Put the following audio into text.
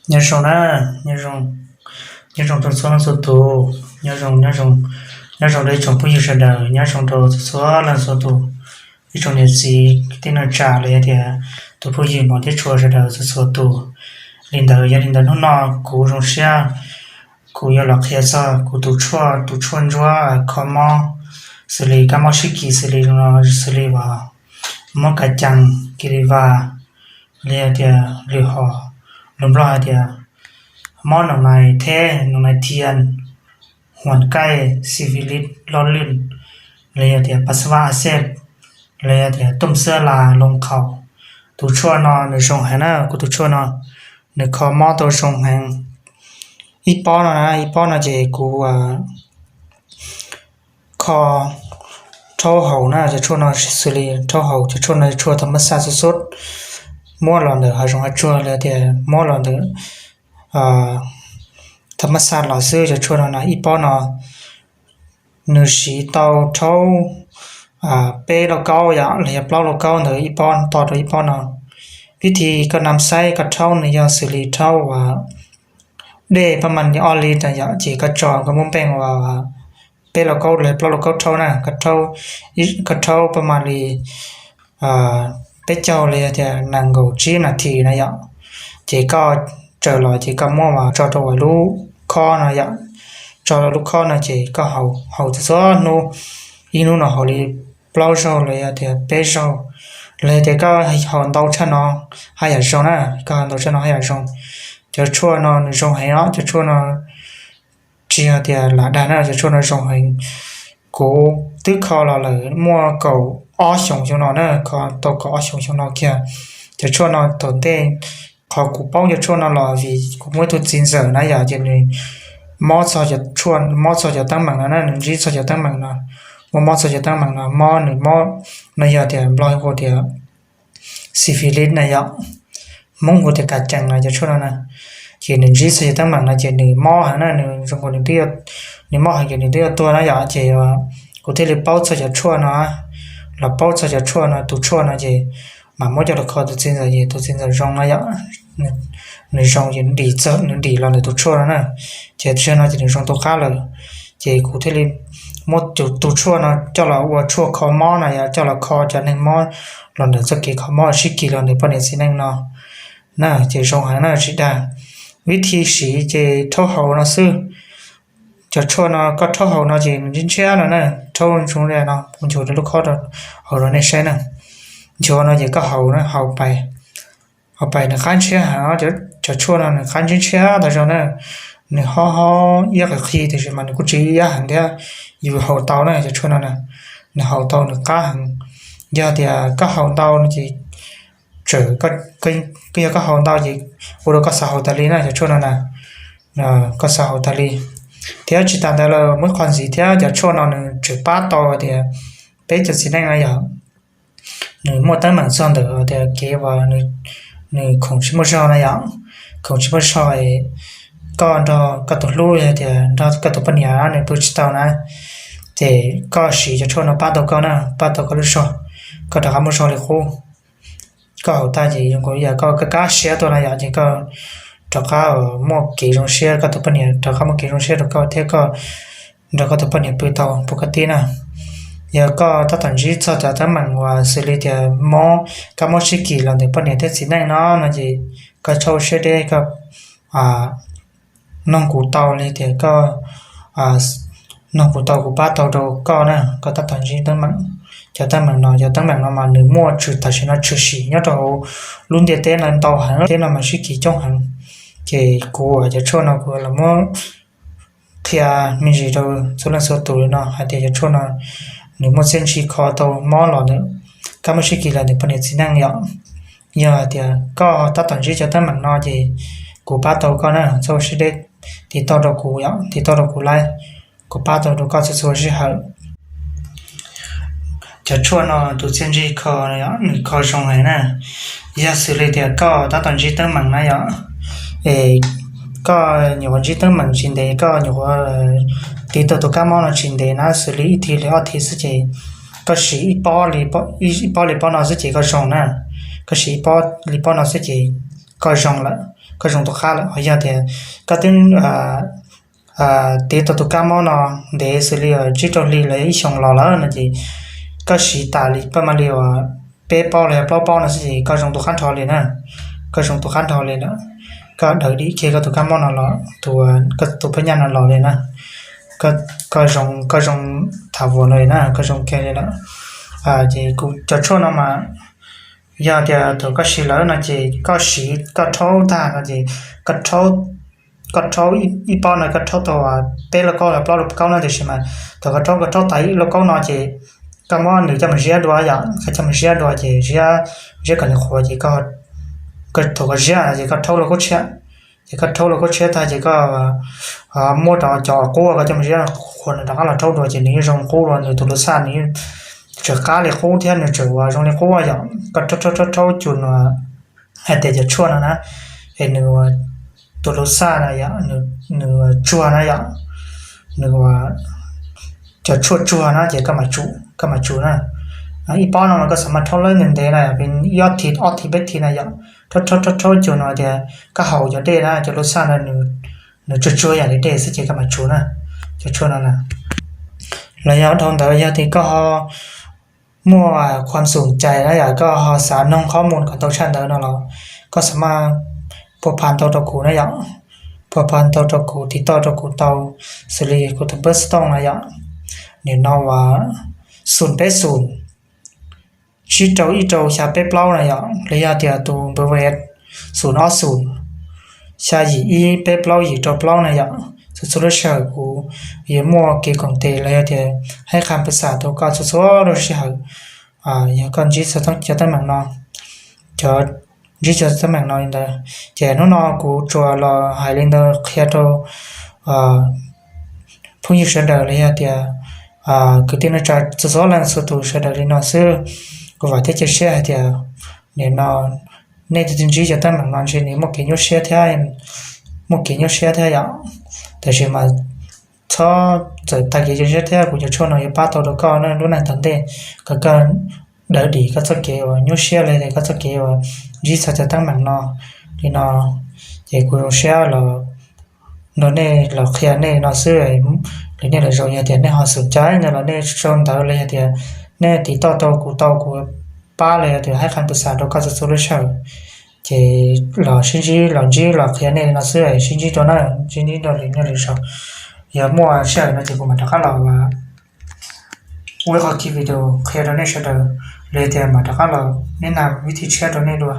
Nyob zoo na, nyob zoo rau txhua leej txhua tus, nyob zoo, nyob zoo, nyob zoo rau ib tsoom phooj ywg sawv daws, nyob zoo rau txhua leej txhua tus, ib tsoom niam txiv kwv tij neej tsa los yog tias tus phooj ywg hmov thiab tshua sawv daws txhua txhua tus. Li ntawd yog li ntawd hnub no kuv zoo siab, kuv yuav los qhia txog kuv tus tshuaj, tus tshuaj ntsuab kho mob, xws li kab mob sib kis, xws li no, xws li uas mob kav cees, kis li vas, li tias lwm hom, lus Nplog hais tias mob noo nais theb, noo nais thias, huam kaij, syphilis loj lwj, li tias pas xab vas a xej, li tias tooj xab las loo qhaus. Tus tshuaj no nws zoo heev na, kuv tus tshuaj no nws kho mob tau zoo heev. Ib pob no na, ib pob no ces kuv kho rhaub haus na, cov tshuaj no xws li rhaub haus, cov tshuaj no tshuaj thab mab xaj xub xub, muab los ntawm hav zoov hav tsuag li tias muab los ntawm thab mab xaj los xwb. Cov tshuaj no na, ib pob no nws siv tau rhaub peb lauj kaub yom, los yog plaub lauj kaub ntawd ib pob, to rau ib pob no. Vib thi koj nam xaib koj rhaub nws yog xws li rhaub uas dej pab mam li ob lis na yom, ces koj tso koj muab npeej ua peb lauj kaub los plaub lauj kaub rhaub na, koj rhaub pab mam li peb caug li tias nees nkaum tsib nas this na yom, ces koj tsaws los ces koj muab mas tso rau lub khob no yom, tso rau lub khob no ces koj haus, haus txhua txhua hnub, ib hnub no haus li plaub zaug los yog tias peb zaug, los yog tias koj haus ntau tshaj no haj yam zoo na, koj haus ntau tshaj no haj yam zoo. Cov tshuaj no nws zoo heev os, cov tshuaj no tsis yog tias lam dag na, cov tshuaj no zoo heev. Kuv twb kho los lawm muaj kaum ob xyoos xyoo no na, kho tau kaum ob xyoos xyoo no kiag. Cov tshuaj no thaum ntej qhov kuv paub cov tshuaj no los vim kuv muaj ib tug txiv ntxawm na yom, ces nws mob txog cov teeb meem no na, nws ntsib txog cov teeb meem no, muaj mob txog cov teeb meem no, mob nws mob no yog tias Nplog hu tias syphilis na yom, Hmoob hu tias kav cees no, cov tshuaj no na. Ces nws ntsib txog cov teeb meem no ces nws mob heev na, nws zoo nkaus nws mob heev ces nws twb yuav tuag na yom, ces kuv thiaj li paub txog cov tshuaj no, los paub txog cov tshuaj no, tus tshuaj no ces mam muab coj los kho tus txiv ntxawm ces tus txiv ntxawm zoo no yom, nws zoo ces nws dim los ntawm tus tshuaj no na, ces tam sim no ces nws zoo tu qab lawm. Ces kuv thiaj li muab tus tshuaj no coj los ua tshuaj kho mob na yom, coj los kho cov neeg mob los ntawm txoj kev kho mob sib kis los ntawm poj niam txiv neej no na, ces zoo heev na tsis dag. Vib thi siv ces rhaub haus no xwb. Cov tshuaj no koj rhaub haus no ces nws ntshiab ntshiab no na, rhaub zoo li no, kuv nchuav rau lub khob rau hauv rau nej saib na. Nchuav no ces koj haus na, haus pais, haus pais nws qab ntshiab heev, cov tshuaj no nws qab ntshiab ntshiab tas zog na, nws hob hob iab qis qhi tiam sis mas nws kuj tsis iab heev thiab, yus haus tau na cov tshuaj no na, nws haus tau nws qab heev. Yog tias koj haus ntau no ces tseem, yog koj haus ntau ces ua rau koj xav haus tas li na cov tshuaj no na, koj xav haus tas li. Thiab tsis tas ntawd los muaj qhov ntxiv thiab, cov tshuaj no nws tseem pab tau tias peb cov txiv neej no yom, nws muaj teeb meem txog ntawm tias kev uas nws khoom tsis muaj zog na yom, khoom tsis muaj zog, koj nrog koj tus hlub yog tias nrog koj tus poj niam nws pw tsis tau na, ces koj siv cov tshuaj no pab tau koj na, pab tau koj lub zog, koj rov qab muaj zog li qub. Koj haus tag ces zoo nkaus yam koj kab siab tuaj na yom, ces koj rov qab muaj kev zoo siab, koj tus poj niam rov qab muaj kev zoo siab rau koj thiab koj nrog koj tus poj niam pw tau pub koj tib na. Yog koj tab tom ntsib txog cov teeb meem uas xws li tias mob, kab mob sib kis los ntawm poj niam thiab txiv neej no no ces koj txhob ua siab deb, koj noog kuv tau li tias koj noog kuv tau, kuv pab tau rau koj na, koj tab tom ntsib teeb meem. Cov teeb meem no, cov teeb meem no mas nws muaj tshwm tam sim no tshwm sim nyob rau hauv lub ntiaj teb no ntau heev, teb no mas sib kis coob heev. Ces kuv cov tshuaj no kuv los muab qhia me ntsis rau txhua leej txhua tus li no hais tias cov tshuaj no nws muaj txiaj ntsig kho tau mob los ntawm kab mob sib kis los ntawm poj niam txiv neej yom. Yog hais tias koj tab tom ntsib cov teeb meem no ces kuv pab tau koj na, txhob ua siab deb, tiv tauj rau kuv yom, tiv tauj rau kuv laib, kuv pab tau rau koj txhua txhua sij hawm. Cov tshuaj no tus txiaj ntsig kho nws kho zoo heev na. Yog xws li tias koj tab tom ntsib teeb meem na yom, es koj nyuam qhuav ntsib teeb meem tsis ntev, koj nyuam qhuav tiv tau tus kab mob no tsis ntev na, xws li ib thiv li ob thiv xwb ces koj siv ib pob li pob no xwb ces koj zoo na. Koj siv ib pob li pob no xwb ces koj zoo lawm. koj zoo tus qab lawm. Ho yog tias koj twb tiv tau tus kab mob no ntev xws li tsib rau hli los ib xyoos los lawm no ces koj siv tas li paj ma li uas peb paub los yog plaub paub no xwb ces koj zoo tus qab nrho li na. Koj zoo tus qab nrho li lawm, koj daws dim kiag koj tus kab mob no los, tus phab nyaj no los li na. Koj zoo, koj zoo tham vuas no li na, koj zoo kiag li lawm. Ces kuv cov tshuaj no mas yog tias thaum koj siv lawm no ces koj siv, koj rhaub tag no ces koj rhaub ib pob no koj rhaub tau peb lauj kaub los plaub lauj kaub no, tiam sis mas thaum koj rhaub, koj rhaub tas ib lauj kaub no ces koj muab nws coj mus ziab dua yom. Koj coj mus ziab dua ces ziab, ziab kom nws qhuav ces thaum koj ziab no ces koj rhaub lauj kaub tshiab. Ces koj rhaub lauj kaub tshiab tag ces koj muab rau cov qub koj coj mus ziab qhuav nws rov qab los rhaub dua ces nws yeej zoo qub dua, nws tus lus xaj nws yeej tseem qab li qub thiab nws tseem ua zoo li qub yom. Koj rhaub rhaub rhaub rhaub cus nws hais tias cov tshuaj no na, es nws tus lus xaj na yom, nws tsuag na yom, nws cov tshuaj tsuag na ces koj mam tsum na. Ib pob no mas koj xav mas rhaub lawm ntev ntev na, ib ob thib, ob thib peb thib na yom. Rhaub rhaub rhaub rhaub cus no tias koj haus cov dej na, cov lus xaj na nws tsuag tsuag yam li dej xwb ces koj mam tsum na, cov tshuaj no na. Los yog dhau ntawd yog tias koj ho muaj khuam xum cais na yom, koj ho xav noog qhob mus kom tau tshaj ntawd no los koj xav mas pua pha tau rau kuv na yom, pua pha tau rau kuv, tiv toj rau kuv tau, xws li kuv tus npawb xov tooj na yom, nim no uas xum peb xum tsib rau ib rau xya peb plaub na yom, los yog tias tus npawb xum ob xum xya yim ib peb plaub yim rau plaub na yom. Txhua txhua lub sij hawm kuv yuav muaj kev koom tes los yog tias haib qha pw xam rau koj txhua txhua lub sij hawm. Yog koj ntsib cov teeb meem no, cov ntsib cov teeb meem no li ntawd ces hnub no kuv tsuas los hais li ntawd qhia rau phooj ywg sawv daws los yog tias kwv tij neej tsa txhua txhua leej txhua tus sawv daws li no xwb. Kuv vam thiab cia siab hais tias nim no nej twb ntsib cov teeb meem no ntshe nws muaj kev nyuaj siab thiab, muaj kev nyuaj siab thiab yom. Tiam sis mas txhob txawm tag kev cia siab thiab, kuv cov tshuaj no yuav pab tau rau koj lub neej tom ntej, kom koj daws dim koj txoj kev uas nyuaj siab los yog koj txoj kev uas ntsib txog cov teeb meem no li no. Ces kuv zoo siab los nrog nej los qhia nej no xwb. Los nej los zaum yog tias nej ho xum cai no los nej sau ntawv los yog tias nej tiv toj tau kuv tau kuv pab los yog tias haib qha pw xam rau koj txhua txhua lub sij hawm. Ces los sib ntsib los ntsib los qhia nej li no xwb, sib ntsib rau na, sib ntsib rau li nej li zaum. Yog muaj sij hawm no ces kuv mam rov qab los ua ib qho ki video qhia rau nej sawv daws, los yog tias mam rov qab los neb na vib thib tshiab rau nej dua.